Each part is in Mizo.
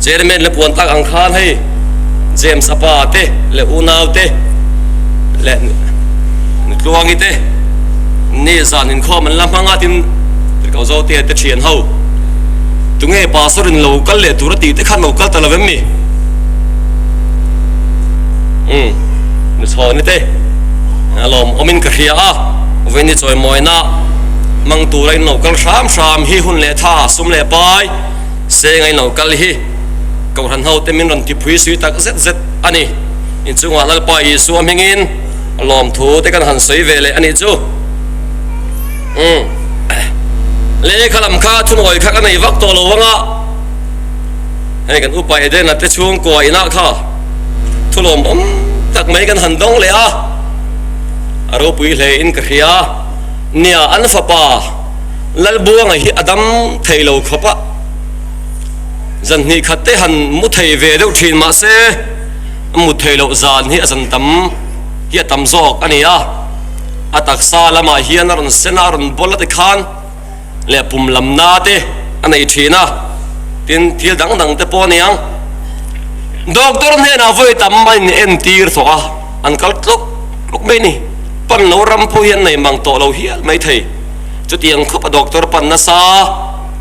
Chairman la puan tak ang khan hei James a pa te leh unau te leh Nutluangi te ni zan inkhawm an la hmang a tin Tirhkoh Zotea te thian ho tunge pastor in lo kal leh tur a tih te khan lo kal ta lo em mi? Umm Nuchhawni te a lawm awmin ka hria a vawiin chawimawina hmang tura in lo kal hram hram hi hun leh tha sum leh pai Seng a in lo kal hi Kohhran ho te min rawn ti phui sui tak zet zet a ni. Inchungah Lalpa Isua hmingin lawmthu te kan han sawi ve leh a nih chu. Umm. Lehkha lam kha thunawi kha ka nei vak tawh lo anga hei kan upa Edena te chhungkua inah kha thulawm awm tak mai kan han dawng leh a, a ropui hle in ka hria. Nia an fapa. Lalbuanga hi a dam thei lo khawp a, zan hnih khat te han mu thei ve deuh thin mah se a mut thei loh zan hi a zan tam hi a tam zawk a ni a, a taksa lamah hian a rawn sen a, a rawn bawl a tikhan leh pum lam na te a nei thin a, tin thil dang dang te pawh a ni ang. Doctor hnenah vawi tam a in entir tawh a, an kal tluk tluk mai a ni, pan lo ram pawh hi an nei mang tawh lo hial mai thei. Chutiang khawpa doctor pan nasa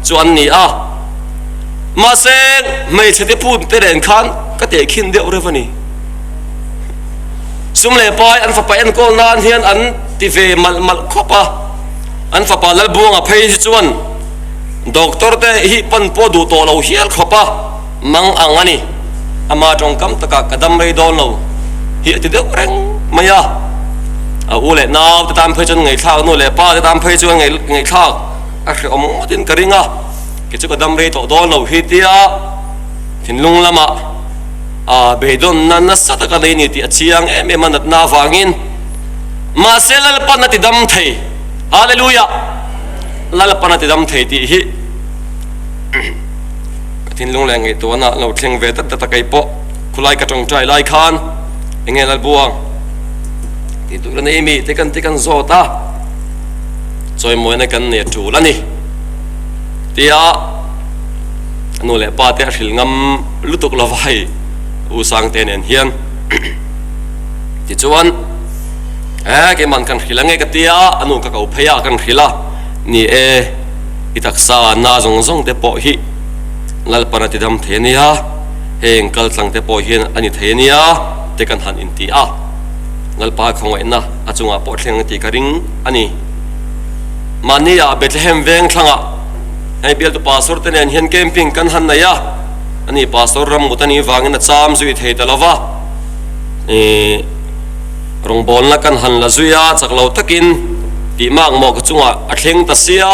chu an ni a, mahse hmeichhe te phun te nen khan ka tehkhin deuh reuh a ni. Sum leh pai an fapa enkawl nan hian an ti ve malh malh khawp a, an fapa Lalbuanga phei hi chuan doctor te hi pan pawh duh tawh lo hial khawp a mang ang a ni. Ama tawngkam takah ka dam rei dawn lo hi a ti deuh reng mai a. A u leh nau te tan phei chuan ngaihthlak, nu leh pa te tan phei chuan ngaihthlak a hrehawm ngawtin ka ring a, kei chu ka dam rei tawh dawn lo hi tia thinlung lamah a beidawnna nasa taka nei ni tih a chiang em em a natna avangin. Mahse Lalpan a ti dam thei, Hallelujah! Lalpan a ti dam thei tih hi ka thinlung leh ngaihtuahna lo thleng ve dat dat a kei pawh khulai ka tawngtai lai khan enge Lalbuang tih tur a nei mi te kan ti kan zawt a, chawimawina kan nei a tul a ni tia a nu leh pa te a hrilh ngam lutuk lova hei U Sangte nen hian tichuan e keiman kan hrilh ange ka tia a nu ka ko phei a kan hrilh a ni e i taksa na zawng zawng te pawh hi Lalpan a ti dam thei a nia heng kal tlang te pawh hian a ni thei a nia te kan han inti a. Lalpa khawngaihna a chungah pawh thleng ang tih ka ring a ni. Mahnia Bethlehem veng thlangah hei bialtu pastor te nen hian camping kan han nei a, ani pastor ram mut anih vangin a cham zui thei ta lova, ih rawngbawlna kan han la zui a, chak lo takin tih mak maw ka chungah a thleng ta sia,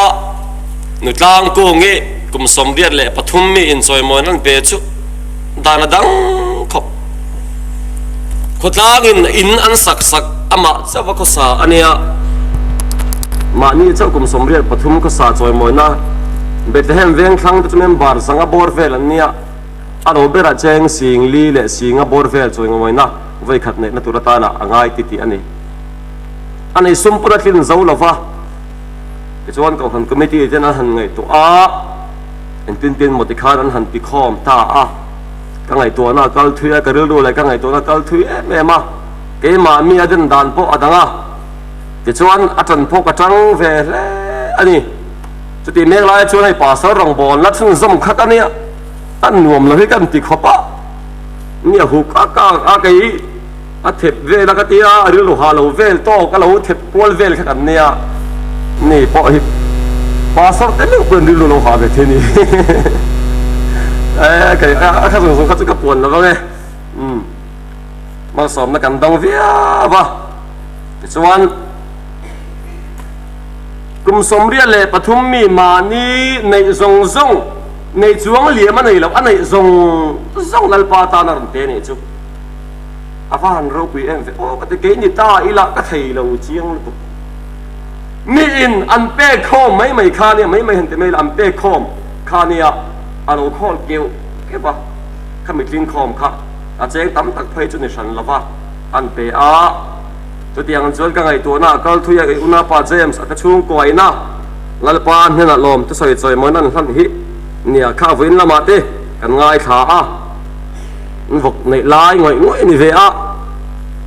nutlang kung i kum 83 mi inchawimawi an pe chu dan a dang khawp. Khawtlangin in an sak sak amah chauh a khawsa a nia. Mahni chauh kum 83 khawsa chawimawina Bethlehem veng thlang te chu member zanga bawr vel an nia. A lo berah cheng sing li leh singa bawr vel chawimawina vawikhat neihna tur atana a ngai ti tih a ni. A nei sum pawn a tlin zo lova, tichuan Kohhran Committee ten an han ngaihtuah a, engtin tin maw tikhan an han tikhawm ta a. Ka ngaihtuahna a kal thui a, ka rilru leh ka ngaihtuahna a kal thui em em a, keimah mi a den dan pawh a dang a, tichuan a ṭan pawh ka ṭang ve hle a ni. Chutih mek lai chuan hei pastor rawngbawlna chhunzawm kha ka nia, a nuam lo hi ka inti khawp a, mi a huk a ka a kei a thep vel a ka tia, a rilru ha lo vel tawk a lo thep kual vel kha kan nia, ni pawh hi pastor te meuh pawhin rilru lo ha ve thei ni e kei a kha zawng zawng kha chu ka puan lo vang e umm malsawmna kan dang viau a tichuan kum 83 mi mahni neih zawng zawng neih chuang liam a nei loh a neih zawng zawng Lalpa tan a rawn pe nih chu. A va han ropui em ve aw ka ti kei ni ta ila ka thei lo chiang lutuk. Mi in an pek khawm mai mai kha nia mai mai han ti mai la an pek khawm kha nia a lo khawl keuh keuh a kha mitling khawm kha a cheng tam tak phei chu ni hran lova an pe a chutiang chuan ka ngaihtuahna a kal thui a kei unapa James a ka chhungkuain a Lalpa hnenah lawm thusawi chawimawiin an hlan hi nia kha vawiin lamah te. kan ngaithla a, an vawk neih lai ngawih ngawih a ni ve a,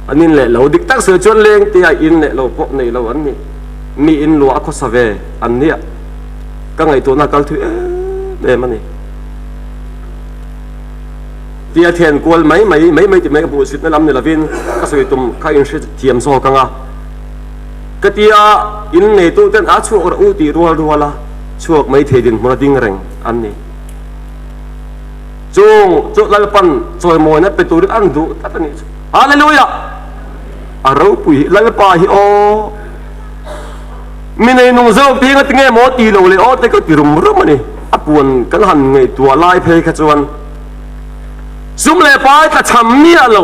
an in leh lo dik tak sawi chuan leng te ah in leh lo pawh nei lo an ni, mi in luah a khawsa ve an nia, ka ngaihtuahna a kal thui em em a ni. Tia thian kual mai mai mai mai ti mai ka hmuhsitna lam ni lovin ka sawi tum kha in hre thiam zawk ang a, ka tia in neitu ten a chhuak rawh u tih rual rual a chhuak mai thei dinhmun a ding reng an ni. Chung chu Lalpan chawimawina pe turin an duh tlat a nih chu. Hallelujah! A ropui hi Lalpa hi aw! Mi nei nung zawk te hi nga tinge maw ti lo leh aw te ka ti rum rum a ni. A puan kan han ngaihtuah lai phei kha chuan sum leh pai tla cham miah lo,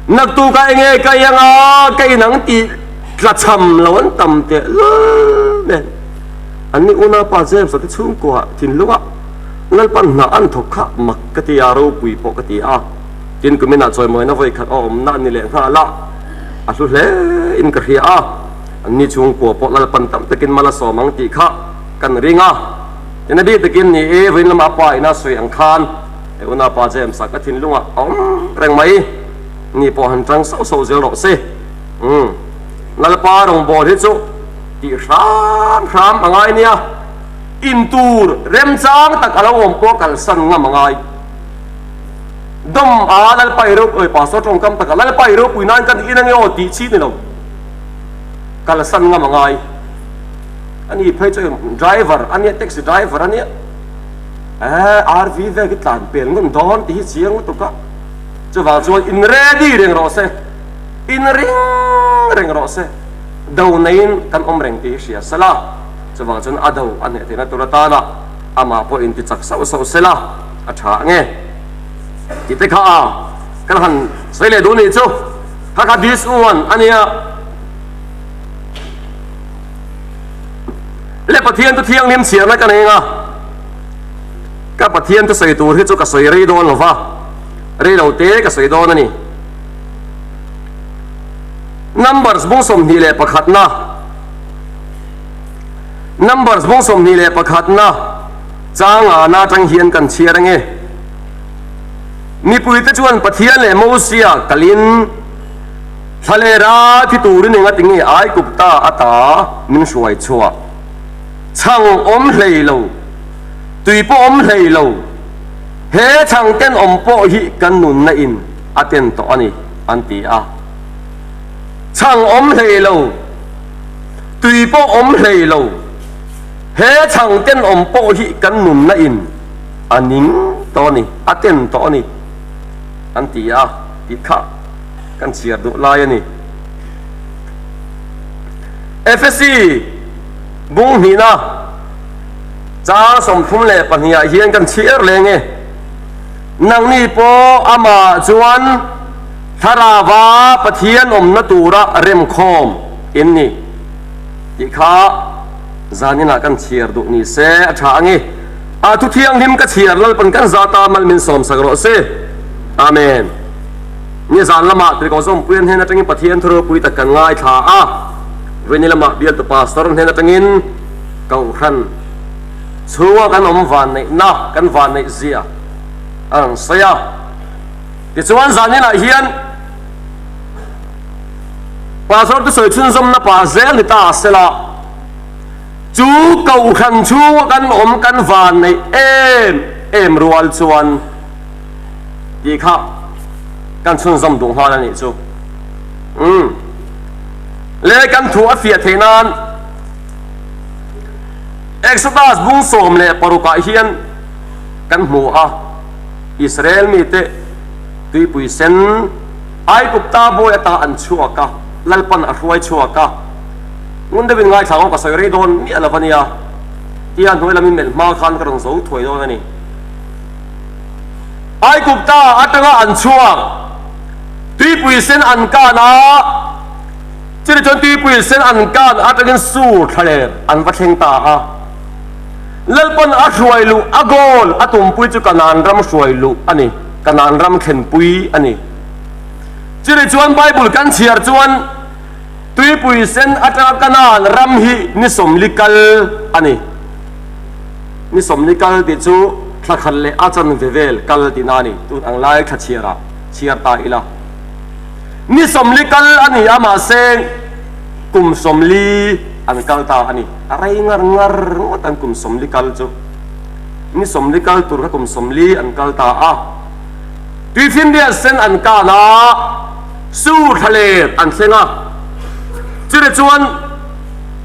naktuk ah enge ka ei anga ka inang tih tla cham lo an tam teh lul nen. An ni unaupa James a te chhungkua thinlunga Lalpan hna an thawk kha mak ka ti a, ropui pawh ka ti a. Tin kuminah chawimawina vawi khat a awmna a ni leh nghal a, a hlu hle in ka hria a. Anni chhungkua pawh Lalpan tam takin mal a sawm ang tih kha kan ring a. Tin a bik takin ni e, vawiin lama a pa ina sawi ang khan e una pa James-a ka thinlungah a awm reng mai. Ni pawh han tang sauh sauh zel rawh se. Umm. Lalpa rawngbâwl hi chu tih hram hram a ngai nia. Intur remchang tak a lo awm pawh kalsan ngam a ngai. Dawm a Lalpa i ropui, Pastor tawngkam taka Lalpa i ropui nan kan in ange aw tih chi ni lo. Kalsan ngam a ngai. Ani phei chu driver a nia, taxi driver a nia. Eh, RV vel khi tlan pel ngawm dawn tih hi chiang lutuk a. Chuvang chuan in ready reng rawh se, in ring reng rawh se. Do neiin kan awm reng tih hi hria sela, chuvang chuan a do a hneh theihna tur atana amah pawh inti chak sauh sauh sela a tha ange. Tih te kha a kan han sawi leh duh nih chu kha kha this one a nia. Le Pathian chu thianghlim chhiarna ka nei anga ka Pathian chu sawi tur hi chu ka sawi rei dawn lova rei lo te ka sawi dawn a ni. Numbers bung 21 na Numbers bung 21 na changa na atang hian kan chhiar ange. Mipuite chuan Pathian leh Mosia kalin Thlalera thi turin enga tinge Aigupta ata min hruai chhuah? Chhang awm hlei lo, tui pawh awm hlei lo, he chhang tenawm pawh hi kan nunna in a ten tawh a ni, an ti a. Chhang awm hlei lo, tui pawh awm hlei lo, he chhang tenawm pawh hi kan nunna in a ning tawh a ni, a ten tawh a ni, an ti a, tih kha kan chhiar duh lai a ni. Efesi bung hnihna chang 32 ah hian kan chhiar leng e. Nangni pawh amah chuan Thlarauva Pathian awmna tura remkhawm in ni tih kha zaninah kan chhiar duh ni se a tha ang i. A thu thianghlim ka chhiar Lalpan kan zata mal min sawmsak rawh se. Amen. Ni zan lamah Tirhkoh Zawmpuian hnen atangin Pathian thu ropui tak kan ngaithla a. Vawiini lamah bialtu Pastor hnen atangin Kohhran chhunga kan awm vanneihna, kan vanneih zia a rawn sawi a. Tichuan zaninah hian Pastor te sawi chhunzawmna pah zel ni ta sela, chu Kohhran chhunga kan awm kan vanneih em em rual chuan, tih kha kan chhunzawm duh nghal a nih chu. Umm. Le kan thu a fiah theih nan Exodus bung 16 ah hian kan hmu a, Israel mite tuipui sen Aigupta bawi ata an chhuak a, Lalpan a hruai chhuak a. Ngun deuhin ngaithla ang aw ka sawi rei dawn miah lo a nia, tia hnuai lamin melh hma khan ka rawn zo thuai dawn a ni. Aigupta atanga an chhuak, tuipui sen an kan a, chutah chuan tuipui sen an kan atangin sur thlaler an va thleng ta a. Lalpan a hruai luh a goal a tumpui chu Kanaan ram hruai luh a ni, Kanaan ram thlenpui a ni. Chutah chuan Bible kan chhiar chuan tuipui sen atanga Kanaan ram hi ni 40 kal a ni. Ni 40 kal tih chu. Thla khat leh a chanve vel kal tihna a ni. Tun ang lai thla chhiarah chhiar ta ila. Ni 40 kal a ni a, mahse kum 40 an kal ta a ni. A rei ngar ngar ngawt ang kum 40 kal chu. Ni 40 kal tur kha kum 40 an kal ta a. Tuifinriat sen an kan a, sur thlaler an thleng a. Chutah chuan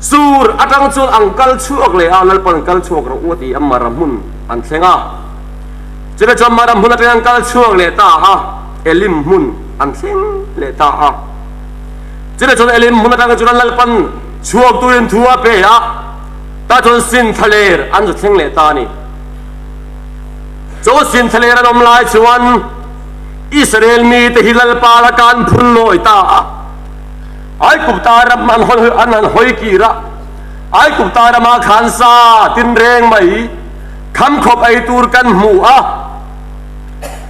sur atang chuan an kal chhuak leh a, Lalpan kal chhuak rawh u a ti a, Mara hmun an thleng a. Chutah chuan Mara hmun atangin an kal chhuak leh ta a, Elim hmun an thleng leh ta a. Chutah chuan Elim hmun atang chuan Lalpan chhuak turin thu a pe a, tah chuan Sin thlaler an zu thleng leh ta a ni. Chu Sin thlaler an awm lai chuan Israel mite hi Lalpa laka an phun nawi ta a. Aigupta ram an han hawi kir a, Aigupta ramah khan sa tinreng mai kham khawp ei tur kan hmu a,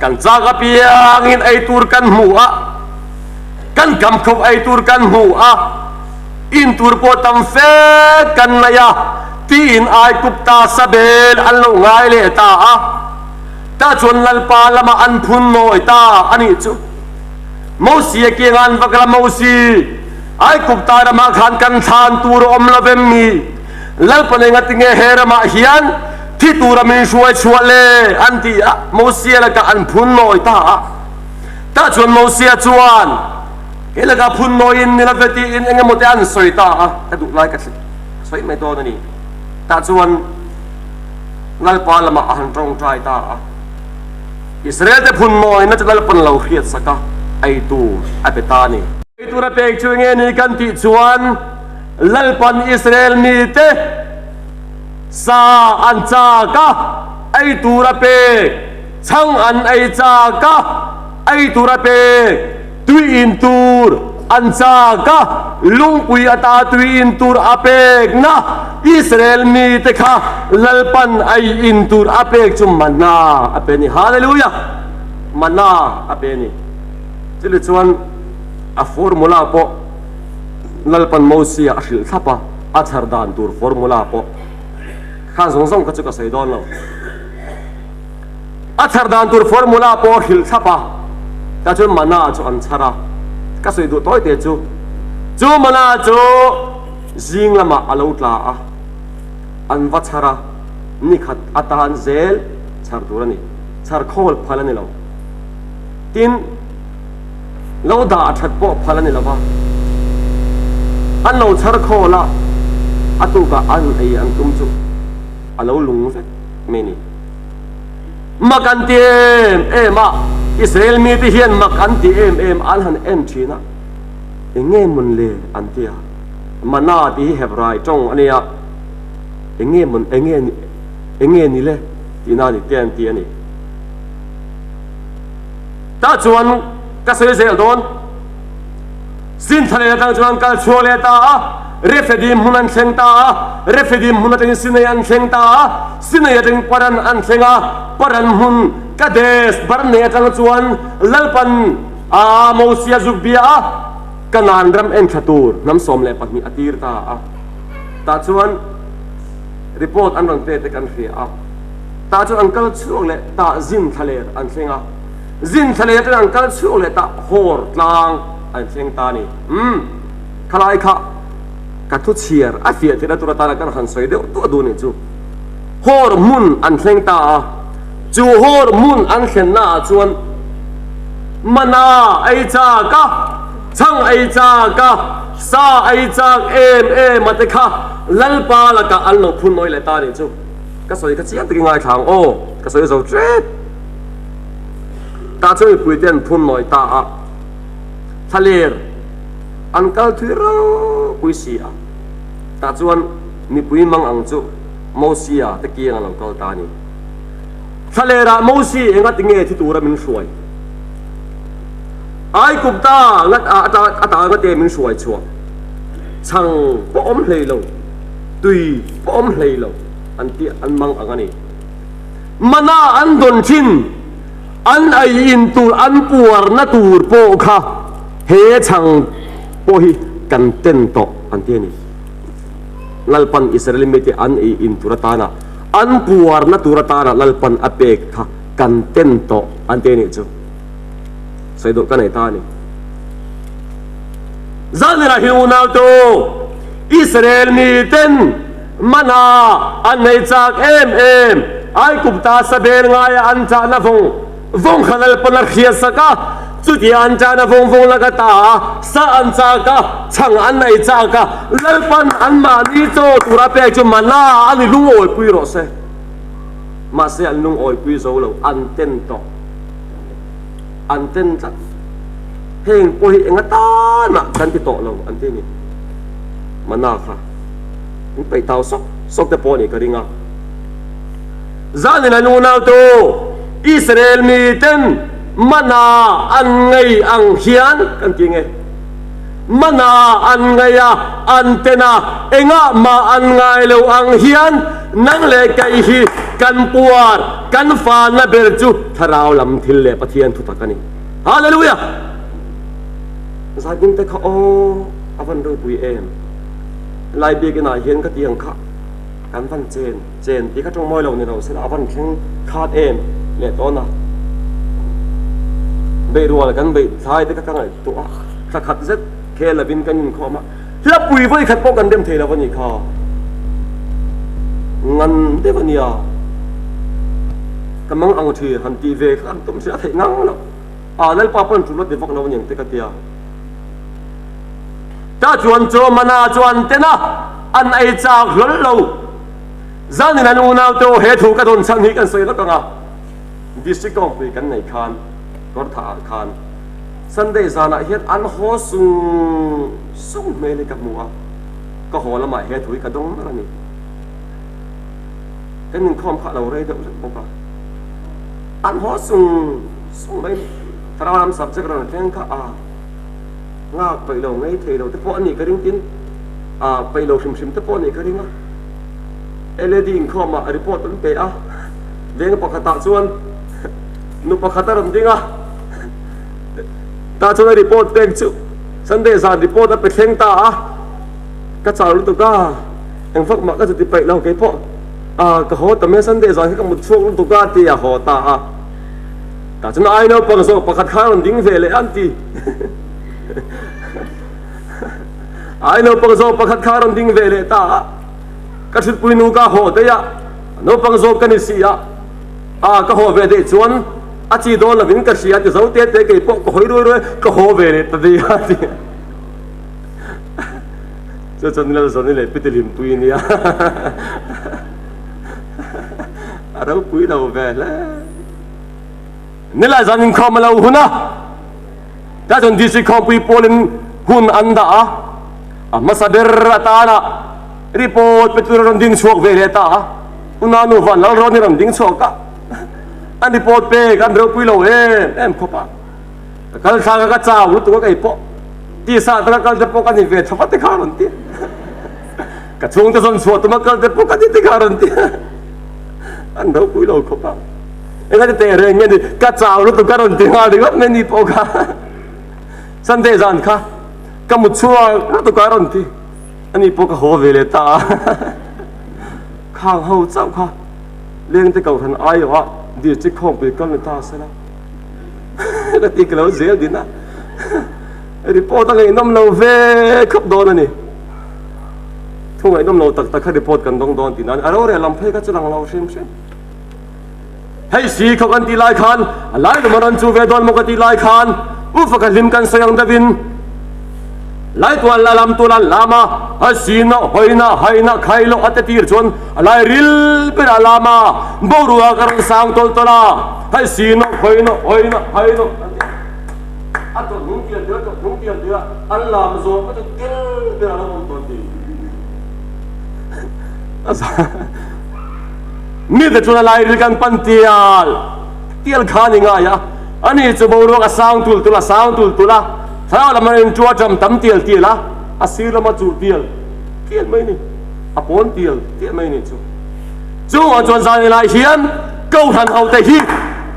kan chak apiangin ei tur kan hmu a, kan kham khawp ei tur kan hmu a, in tur pawh tam fe kan nei a, tiin Aigupta sabel an lo ngai leh ta a, tah chuan Lalpa lamah an phun nawi ta a nih chu. Mosia kianga an vak la, Mosi, Aigupta ramah khan kan thlan tur a awm lo vem mi? Lalpa nei ngatinge he ramah hian thi tura min hruai chhuah le? an ti a, Mosia lakah an phun nawi ta a. Tah chuan Mosia chuan, Kei lakah phun nawiin ni lo ve tiin eng emaw te an sawi ta a, ka duh lai ka sawi mai dawn a ni. Tah chuan Lalpa lamah a han tawngtai ta a. Israel te phun mawina chu Lalpan lo hriat sak a, ei tur a pe ta a ni. Ei tur a pek chu enge ni kan tih chuan Lalpan Israel mite sa an chak a, ei tur a pek, chhang an ei chak a, ei tur a pek, tui in tur an chak a, lungpui ata tui in tur a pekna Israel mite kha Lalpan ei in tur a pek chu manna a pe a ni. Hallelujah! Manna a pe a ni. Chutih chuan a formula pawh Lalpan Mosia a hrilh thlap a, a chhar dan tur formula pawh kha zawng zawng kha chu ka sawi dawn lo. A chhar dan tur formula pawh a hrilh thlap a, tah chuan mana chu an chhar a, ka sawi duh tawi te chu, chu mana chu zing lamah a lo tla a, an va chhar a, nikhat atan zel chhar tur a ni, chhar khawl phal a ni lo. Tin, lo dah that pawh phal a ni lo va, an lo chhar khawl a, a tukah an ei an tum chu a lo lung vek mai a ni. Mak an ti em em a, Israel mite hian mak an ti em em a, an han en thin a, Eng nge mawn le? an ti a. Mana tih hi Hebrai tawng a nia, Eng nge mawn, eng nge, eng nge ni le? tihna a ni te an ti a ni. Tah chuan ka sawi zel dawn. Sinthalel atang chuan kal chhuak leh ta a, Rephidim hmun an thleng ta a, Rephidim hmun atangin Sinai an thleng ta a, Sinai atangin Paran an thleng a, Paran hmun Kadesh Barnea atang chuan Lalpan a Mosia zuk bia a, Kanaan ram en thla tur hnam 12 a tir ta a. Tah chuan report an rawn pe te kan hria a, tah chuan an kal chhuak leh tah zin thlaler an thleng a. Zin thla leh atang an kal chhuak leh ta hawr tlang an thleng ta a ni. Umm, khalai kha ka thu chhiar a fiah theihna tur atana kan han sawi deuh duah duh nih chu. Hawr hmun an thleng ta a, chu hawr hmun an thlenna ah chuan mana ei chak a, chhang ei chak a, sa ei chak em em a te kha Lalpa lakah an lo phun nawi leh ta a nih chu. Ka sawi kha chiang takin ngaithla ang aw, ka sawi zo tep. Tah chuan mipuite an phun nawi ta a, thlaler an kal thui ropui si a. Tah chuan mipui mang ang chu Mosia te kiang a lo kal ta a ni. Thlalerah Mosi enga ti nge thi tura min hruai? Aigupta ngat a ata ngate min hruai chhuah? Chhang pawh awm hlei lo, tui pawh awm hlei lo an ti an mang ang a ni. Mana an dawn thin, an ei in tur an puarna tur pawh kha he chhang pawh hi kan ten tawh an ti a ni. Lalpan Israel mite an ei in tur atana An puarna tur atana Lalpan a pek kha kan ten tawh an ti a nih chu. Sawi duh ka nei ta a ni. Zanira hi unautu Israel miten mana an nei chak em em, Aigupta sabel ngaia an chahna vawng vawng kha Lalpan a hriatsak a, chutia an chahna vawng vawng laka ta a, sa an chak a, chhang an nei chak a, Lalpan anmahni chaw tur a pek chu mana a ni lungawipui rawh se. Mahse an lungawipui zo lo, an ten tawh. An ten tlat. Heng pawh hi enga tanah kan ti tawh lo an ti a ni. Mana kha an peih tau sawk sawk te pawh a nih ka ring a. Zanin an unautu Israel miten mana an ngei ang hian kan ti nge? Mana an ngei a, an ten a, engah mah an ngai lo ang hian nang leh kei hi kan puar, kan fana ber chu thlarau lam thil leh Pathian thutak a ni. Hallelujah! Zakin te kha aw a van ropui em. Lai biakin ah hian ka ti ang kha kan van chen chen tih kha tawng mawi lo ni lo sela a van thleng khat em leh tawn a. Beih rual kan beih thlai te kha ka ngaihtuah a, thla khat zet khel lovin kan inkhawm a, hlapui vawi khat pawh kan rem thei lo a nih kha. Ngan deuh a nia. Ka mang ang thi han tih ve kha an tum si a theih ngang lo. A Lalpa pawn tul a ti vak lo a niang te ka tia. Ta chuan chaw mana chu an ten a, an ei chak hlawl lo. Zanin an unau te aw he thu ka dawn chhan hi kan sawi lawk ang a. District kawngpui kan nei khan Kawrthah ah khan Sunday zanah hian an haw sung sung hmel hi ka hmu a, ka haw lamah he thu hi ka dawng ber a ni. Kan inkhawm kha a lo rei deuh hlek bawk a, an haw sung sung mai ni. Thlarau lam subject rawn thleng kha a nghak peih lo ngei thei lo te pawh a nih ka ring tin, a peih lo hrim hrim te pawh a nih ka ring a. LAD inkhawmah report an pe a, veng pakhatah chuan nu pakhat a rawn ding a, tah chuan a report pek chu Sunday zan report a pe thleng ta a, ka chau lutuk a. Eng vak mah ka chu ti paih lo kei pawh ah ka haw ta mai a Sunday zan kha ka mut chhuak lutuk a ti a haw ta a tah chuan ai naupang zawk pakhat kha a rawn ding ve leh a an ti ai naupang zawk pakhat kha a rawn ding ve leh ta a ka thutpui nu ka haw daih a naupang zawk ka ni si a ah ka haw ve daih chuan a chi dawn lovin ka hria ti zo te te kei pawh ka hawi ruai ruai ka haw ve leh ta daih a ti. Chu chuan nilo zawni leh piti hlimpui nia a ropui lo ve hle. Nilai zan inkhawm a lo hun a, tlai chuan District Khawmpui pawlin hun an dah a, a hmasa ber atana report pe tur a rawn ding chhuak ve leh ta a, Unanu van Lalrawn hi rawn ding chhuak a, an report pek an ropui lo em em khawp a, ka kal thlak a ka chau lutuk a kei pawh. Tisa atanga kal te pawh ka ni ve tha vat te kha a rawn ti. Ka chhungte zawn chhuah tuma kal te pawh ka ni te kha a rawn ti. An ropui lo khawp a. Engati teh reng nge ni ka chau lutuk ka rawn ti nghal ringawt mai ni pawh kha. Sunday zan kha ka mut chhuak lutuk a rawn ti. Ani pawh ka haw ve leh ta a. Khang ho chauh kha lengte kohhran aiawh ah district khawmpui kal ni ta sela. Ka ti ka lo zel din a. Report a ngaihnawm lo ve khawp dawn a ni. Thu ngaihnawm lo tak tak kha report kan dawng dawn tih nan a rorel lam phei kha chu lang lo hrim hrim. Hei si khaw kan tih lai khan a lai lum a rawn chu ve dawn maw ka tih lai khan ufa ka hlim kan sawi ang deuhin lai tual la lam tual an lam a, a sina hawina haina khailo a te tir chuan a lai ril ber a lam a, boruak a rawn sang tawlh tawlh a, hei sina hawina hawina haino an ti a. A tawlh hnung tial tial a tawlh hnung tial tial a, an lam zawh kha chu tel ber a lo awm tawh ti. Mite chuan a lai ril kan pan tial tial kha a ni ngai a, ani chu boruak a sang tul tul a sang tul tul a, thlarau lam a inṭua ṭam tam tial tial a, a sir lama chuh tial tial mai ni, a pawn tial tial mai ni chu. Chungah chuan zan ilai hian Kohhran hote hi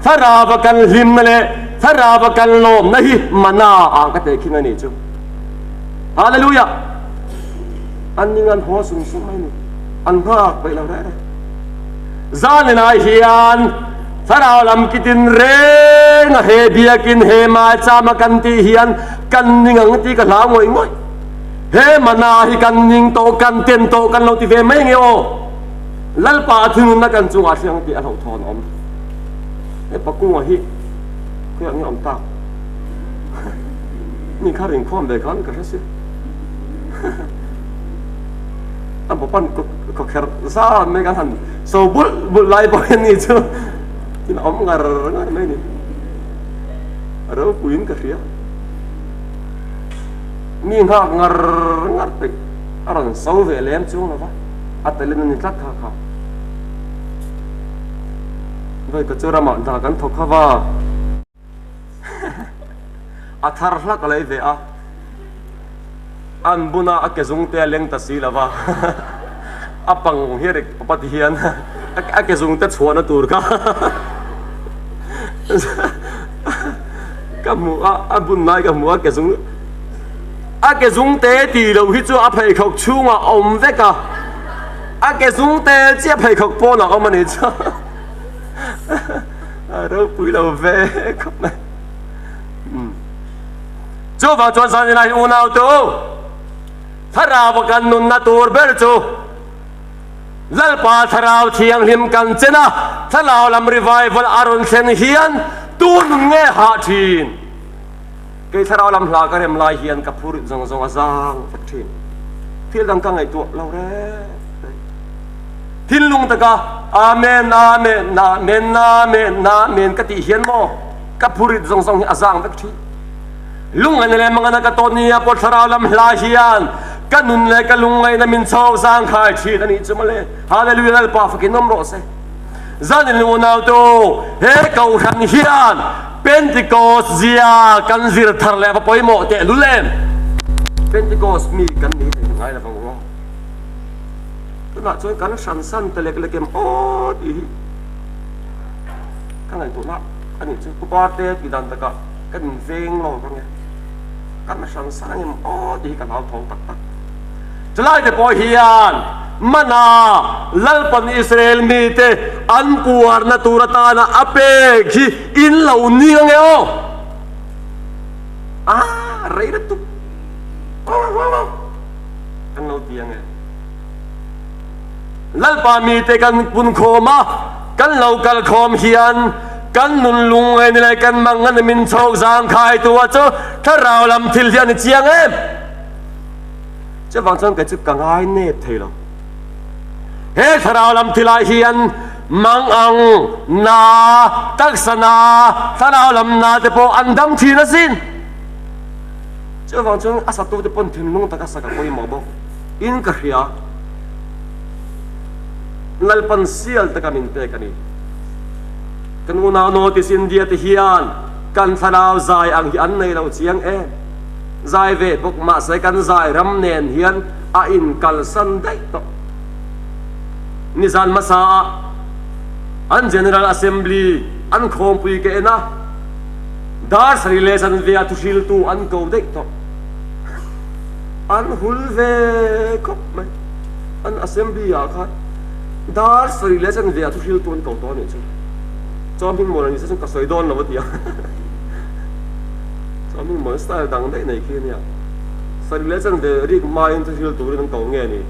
thlarauva kan hlimna leh thlarauva kan lawmna hi mana ah ka teh khin a nih chu. Hallelujah! An ning an haw sung sung mai ni. An nghak peih lo reh reh. Zaninah hian Thlarau lam ki tinreng a he biakin he maichama kan tih hian kan ning ang tih ka hlau ngawih ngawih. He mana hi kan ning tawh, kan ten tawh kan lo ti ve mai nge aw. Lalpa a thinunna kan chungah thleng tih a hlauhthawn awm. He pakungah hi khawiah nge awm tak? Mi kha rinkhawm ve khan ka hre si. A bawpan khawkherh zan mai kan han so bulh bulh lai pawh hian ni chu tin a awm ngar ngar mai ni. A ropuiin ka hria. Mi nghak ngar ngar peih a rawn so ve lem chung lo va, a talent a ni tlat kha kha. Vawi ka chu ramah hna kan thawk kha va. A thar hlak a lei ve a, an buna a ke zung te a leng ta si lo va, a pang hi a rik pawp a ti hian a ke zung te chhuahna tur kha ka hmu a, a bun lai ka hmu a ke zung a ke zung te tih loh hi chu a pheikhawk chhungah a awm vek a, a ke zung te chiah pheikhawk pawnah a awm a nih chu. A ropui lo ve khawp mai. Chuvang chuan zan inah unau tu thlarau kan nunna tur ber chu Lalpa thlarau thianghlim kan chen a, thlarau lam revival a rawn thlen hian tu nun nge hah thin? Kei thlarau lam hla ka rem lai hian ka phur zawng zawng a zang vek thin. Thil dang ka ngaihtuah lo reng reng. Thinlung taka Amen, Amen, Amen, Amen, Amen ka tih hian maw ka phurit zawng zawng hi a zang vek thin. Lungngaihna leh mangana ka tawn nia pawh thlarau lam hla hian ka nun leh ka lungngaihna min chho zangkhai thin a nih chu mawle. Hallelujah Lalpa fakin awm rawh se. Zanin unau tu he kohhran hian Pentecost zia kan zir thar leh va pawimawh tehlul em? Pentecost mi kan ni thei ngai lo vang aw. Tunah chuan kan hran san ta lek lek em aw tih hi ka ngaihtuahna a nih chu. Pu Parte tih dan takah kan inveng lo vang e, kan hran san ang em aw tih hi ka hlauthawng tak tak. Chulai te pawh hian mana Lalpan Israel mite an puarna tur atana a pek hi in lo ning ange aw. Ah, rei lutuk. Kan lo ti ange. Lalpa mite kan punkhawm a, kan lo kal khawm hian kan nun lungngaih ni leh kan mangan min chhawk zangkhaitu a chu thlarau lam thil hi a ni chiang em? Chuvang chuan kei chu ka ngai nep thei lo. He thlarau lam thilah hian mangang na, taksa na, thlarau lam na te pawh an dam thin asin. Chuvang chuan a satute pawn thinlung taka sak a pawimawh bawk in ka hria. Lalpan sial taka min pek a ni. Kan unau Notice India te hian kan thlarau zai ang hi an nei lo chiang em? Zai ve bawk mahse kan zai ram nen hian a inkalsan daih tawh. Nizan hmasa ah an General Assembly an khawmpui ka en a. Dar sarih leh zanve a thuhriltu an ko daih tawh. An hul ve khawp mai. An assembly ah khan dar sarih leh zanve a thuhriltu an ko tawh a nih chu. Chuan hming mawn a ni se chuan ka sawi dawn lo a ti a. Chuan hming mawn style dang daih nei khi a nia. Sarih leh zanve rik hmain thuhril turin an ko nge ni?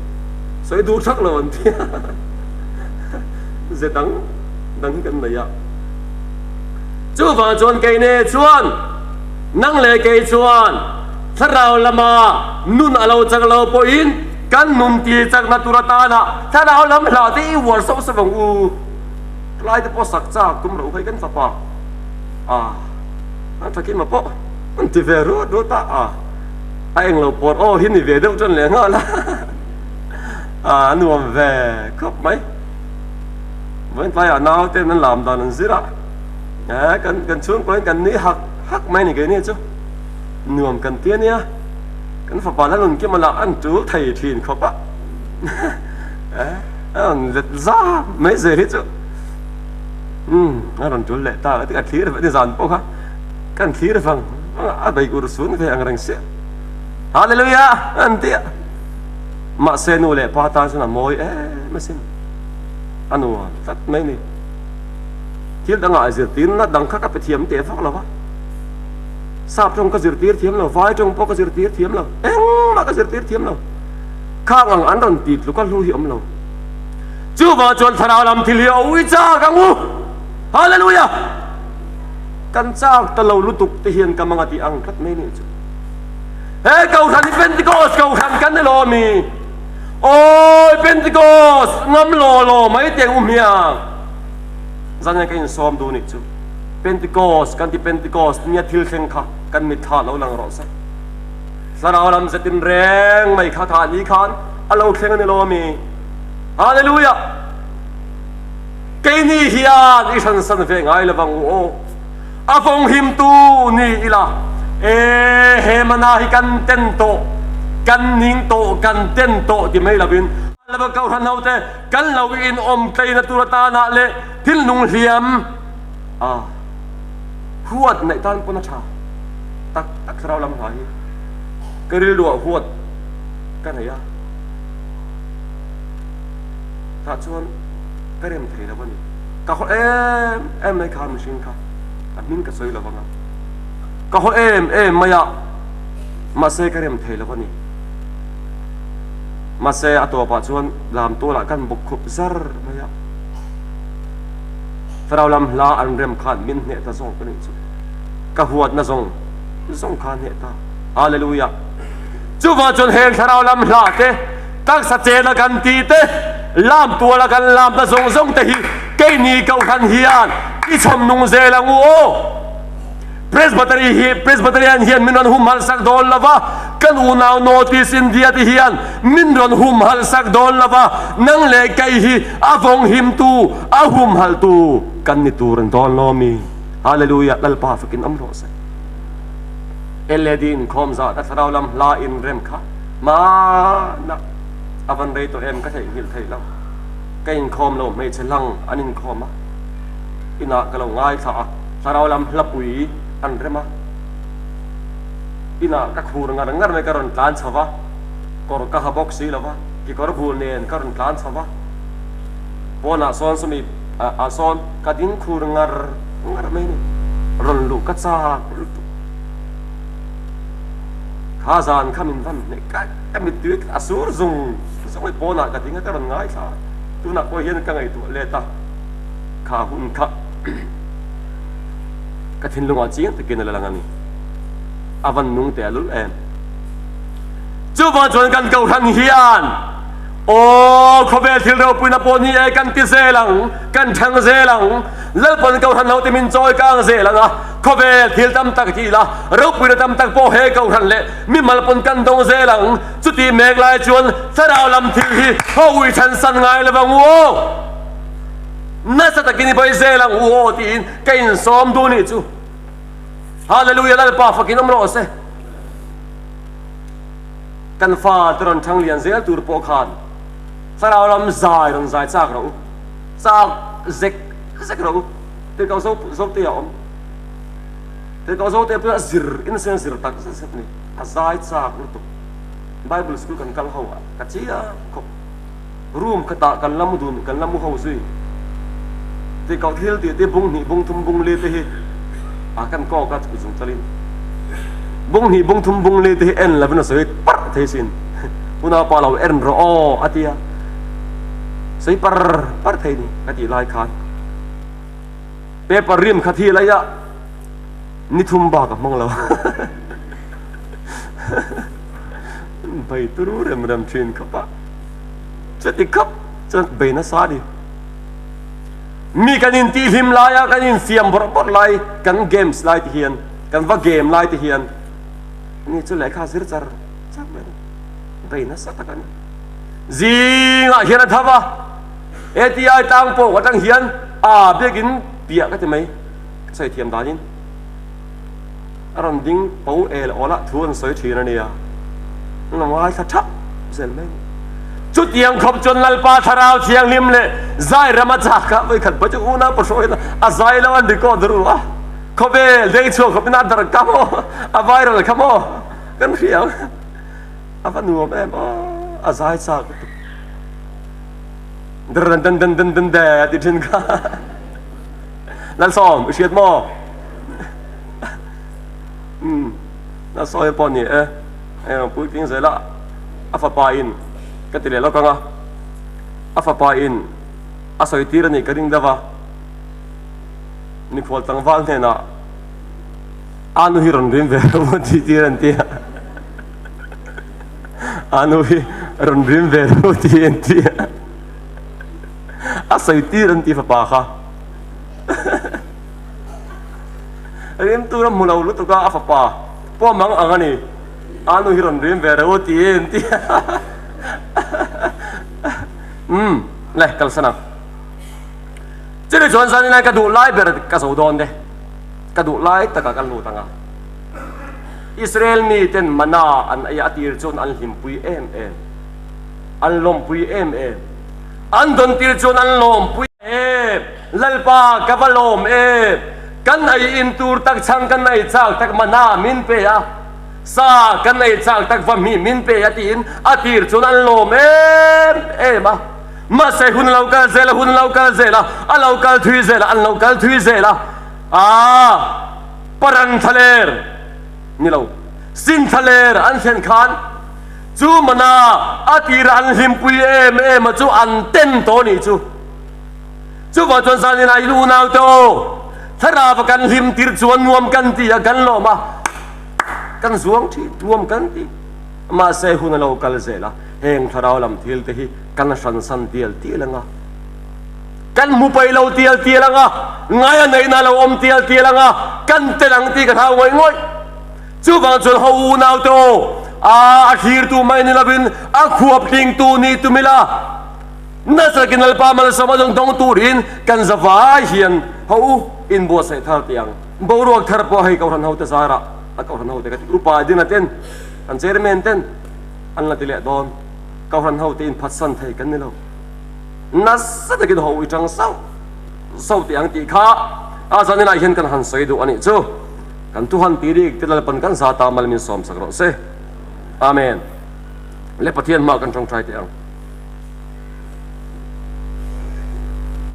Sawi duh thak lo an ti a. Ze dang dang hi kan nei a. Chuvang chuan keini chuan, nang leh kei chuan thlarau lama nun a lo chak lo pawhin kan nun ti chakna tur atana thlarau lam hlah te i uar sauh sauh ang u. Tlai te pawh sak chak tum loh hei kan fapa a, an thakin ma pawh an ti ve ruat ruat a, a a englo pawr aw hi ni ve deuh tan leh nghal a, a nuam ve khawp mai. Vawiin tlaiah naute an lam dan an zir a, eh kan kan chhungkaw in kan nui hak hak mai a ni keini chu nuam kan ti a nia, kan fapa la nun kim a lah an tul thei thin khawp a, eh a rawn let zam mai zel hi chu umm a rawn tul leh ta a ti a thlir ve nizan pawh kha kan thlir vang vang a, a bei ur sun ve ang reng sia Hallelujah an ti a, mahse nu leh pa tan chuan a mawi em asin. A nuam tlat mai ni. Thil dangah zirtirna dang kha ka pe thiam teh vak lo va. Sap tawng ka zirtir thiam lo, vai tawng pawh ka zirtir thiam lo, engmah ka zirtir thiam lo. Khang ang an rawn ti tluk a hlu hi awm lo. Chuvang chuan thlarau lam thil hi a ui chak ang u. Hallelujah! Kan chak ta lo lutuk te hian ka mang a tih ang tlat mai nih chu. He Kohhran hi Pentecost Kohhran kan ni lo ami? Awi Pentecost ngam law law mai teh u hmiang. Zan ka insawm duh nih chu. Pentecost kan ti Pentecost nia thil thleng kha kan mitthla lo lang rawh se. Thlarau lam zetin reng mai kha kha ni khan a lo thleng a ni lo ami? Hallelujah! Keini hian i hransan ve ngai lovang u aw. A vawnghimtu ni ila, e he mana hi kan ten tawh, kan ning tawh, kan ten tawh ti mai lovin, lova kohhran hote kan lo inawm tleina tur atanah leh thil nung hliam a huat neih tan pawn a tha tak tak thlarau lam hna hi ka rilruah huat ka nei a, tah chuan ka rem thei lo a ni. Ka haw em em mai kha mihring kha a hming ka sawi lo vang a, ka haw em em mai a, mahse ka rem thei lo a ni. Mahse a tawpah chuan lam tualah kan bawk khup zar mai a, Thlarau lam hla an rem khan min hneh ta zawk a nih chu. Ka huatna zawng zawng kha a hneh ta. Hallelujah! Chuvang chuan heng thlarau lam hla te, taksa chena kan tih te, lam tuala kan lamna zawng zawng te hi keini Kohhran hian i chhawm nung zel ang u aw. Presbytery hi Presbyterian hian min rawn humhalh sak dawn lo va, kan unau North East India te hian min rawn humhalh sak dawn lo va, nang leh kei hi a vawnghimtu, a humhalhtu kan ni tur an dawn lo mi. Hallelujah, Lalpa fakin awm rawh se. LAD inkhawm zat a thlarau lam hla in rem kha hmanah a van rei tawh em ka theihnghilh theih lo. Ka inkhawm lo hmeichhe hlang an inkhawm a, inah ka lo ngaithla a, thlarau lam hlapui an rem a, inah ka khur ngar ngar mai ka rawn tlan chho va, kawr ka ha bawk si lo va, kekawr bul nen ka rawn tlan chho va, pawnah sawn sawmi ah sawn ka ding khur ngar ngar mai a ni, rawn luh ka chak lutuk. Kha zan kha min van hneh kaih a mittui a sur zung zung mai pawnah ka ding a ka rawn ngaithla a, tunah pawh hian ka ngaihtuah let a, kha hun kha ka thinlungah chiang takin a la lang a ni, a van nung teh a lul em. Chuvang chuan kan Kohhran hian aw khawvel thil ropuina pawh ni e kan ti zel ang, kan thang zel ang, Lalpan Kohhran ho te min chawi kang zel ang a, Khawvel thil tam tak tih ila, ropuina tam tak pawh he Kohhran leh mimal pawn kan dawng zel ang. Chuti mek lai chuan thlarau lam thil hi hawi chhan san ngai lo vang u aw. Nasa takin i bai zel ang u aw tiin ka insawm duh nih chu. Hallelujah Lalpa fakin awm rawh se. Kan fa te rawn thang lian zel tur pawh khan thlarau lam zai rawn zai chak rawh u. Chak zek zek rawh u. Tirhkoh zo Zote a awm. Tirhkoh Zote pawh a zir innocent zir tak zet zet ni. A zai chak lutuk. Bible school kan kal ho a ka chiang khawp. Room khatah kan la mu dun kan la mu ho zui. Tirhkoh thil tih te bung hnih bung thum bung li te hi a kan kawk a zung chalin. Bung hnih bung thum bung li te hi en lovin a sawi parh thei sin. Unaupa lo en rawh aw a tia. Sawi par par thei ni ka tih lai khan. Paper rim kha thi lai a ni thum bak a hmang lo. Bei turu rem rem thin khawp a. Chuti khawp chuan bei nasa ni. Mi kan in tih hlim lai a kan in fiam bawrh bawrh lai kan games lai te hian kan va game lai te hian ni chu lehkha zir char char mai a ni. Bei nasa tak a ni. Zingah hian a thav a. ATI tlang pawh atang hian a biakin piah ka ti mai, ka sawi thiam danin a rawn ding po el awl a thu an sawi thin a nia, an lo ngaithla thap zel mai a ni. Chutiang khawp chuan Lalpa Thlarau Thianghlim leh zai ram a chak a, vawikhat pawh chu unau pahraw hian a zai lo an record ru a, khawvel deng chhuak khawpin a darh kha maw, a viral kha maw, kan hria ang, a va nuam em aw, a zai chak lutuk. Drrn den den den den de a ti thin kha. Lalsawm, i hriat maw? Umm, Lalsawia pawh ni e. Hei puitling zela a fapa in ka ti leh lawk ang a. A fapa in a sawi tir a nih ka ring deuh a. Mikhual tlangval hnenah a nu hi rawn rim ve lo a tih tir an ti a. A nu hi rawn rim ve lo tih an ti a. A sawi tir an ti fapa kha. Rim tur a hmu lo lutuk a, a fapa pawh mang ang a ni. A nu hi rawn rim ve reuh tih an ti a. Umm, le kalsan ang. Chumi chuan zanin ka duh lai ber ka zo dawn te, ka duh lai takah kan lut ang a. Israel miten mana an ei a tir chuan an hlimpui em em, an lawmpui em em, an dawn tir chuan an lawmpui em, Lalpa ka va lawm em, kan ei in tur tak chhang kan ei chak tak mana min pe a, sa kan ei chak tak va hmih min pe a tiin a tir chuan an lawm em em a. Mahse hun lo kal zel a, hun lo kal zel a, a lo kal thui zel a, an lo kal thui zel a, aa Paran thlaler ni lo, Sin thlaler an thlen khan chu mana a tira an hlimpui em em a chu an ten tawh a nih chu. Chuvang chuan zanin ah in unau te aw, thlarau a kan hlim tir chuan nuam kan ti a, kan lawm a, kan zuang thin, nuam kan ti. Mahse hun a lo kal zel a, heng thlarau lam thil te hi kan hransan tial tial ang a, kan hmu paih lo tial tial ang a, ngai a neihna a lo awm tial tial ang a, kan tel ang tih ka hlau ngawih ngawih. Chuvang chuan ho unau te aw, a a thlirtu mai ni lovin a khuap tlingtu nih tum ila, nasa takin Lalpa malsawm a dawng turin kan zavai hian ho u inbuatsaih thar teh ang. Boruak thar pawh hei Kohhran hote zarah a Kohhran hote ka ti upa dina ten kan chairman ten an la ti leh dawn. Kohhran hote inphatsan thei kan ni lo. Nasa takin ho i tang sauh sauh teh ang tih kha a zaninah hian kan han sawi duh a nih chu. Kan thuhan ti rik te Lalpan kan zata mal min sawmsak rawh se. Amen. Le Pathian hma kan tawngtai teh ang.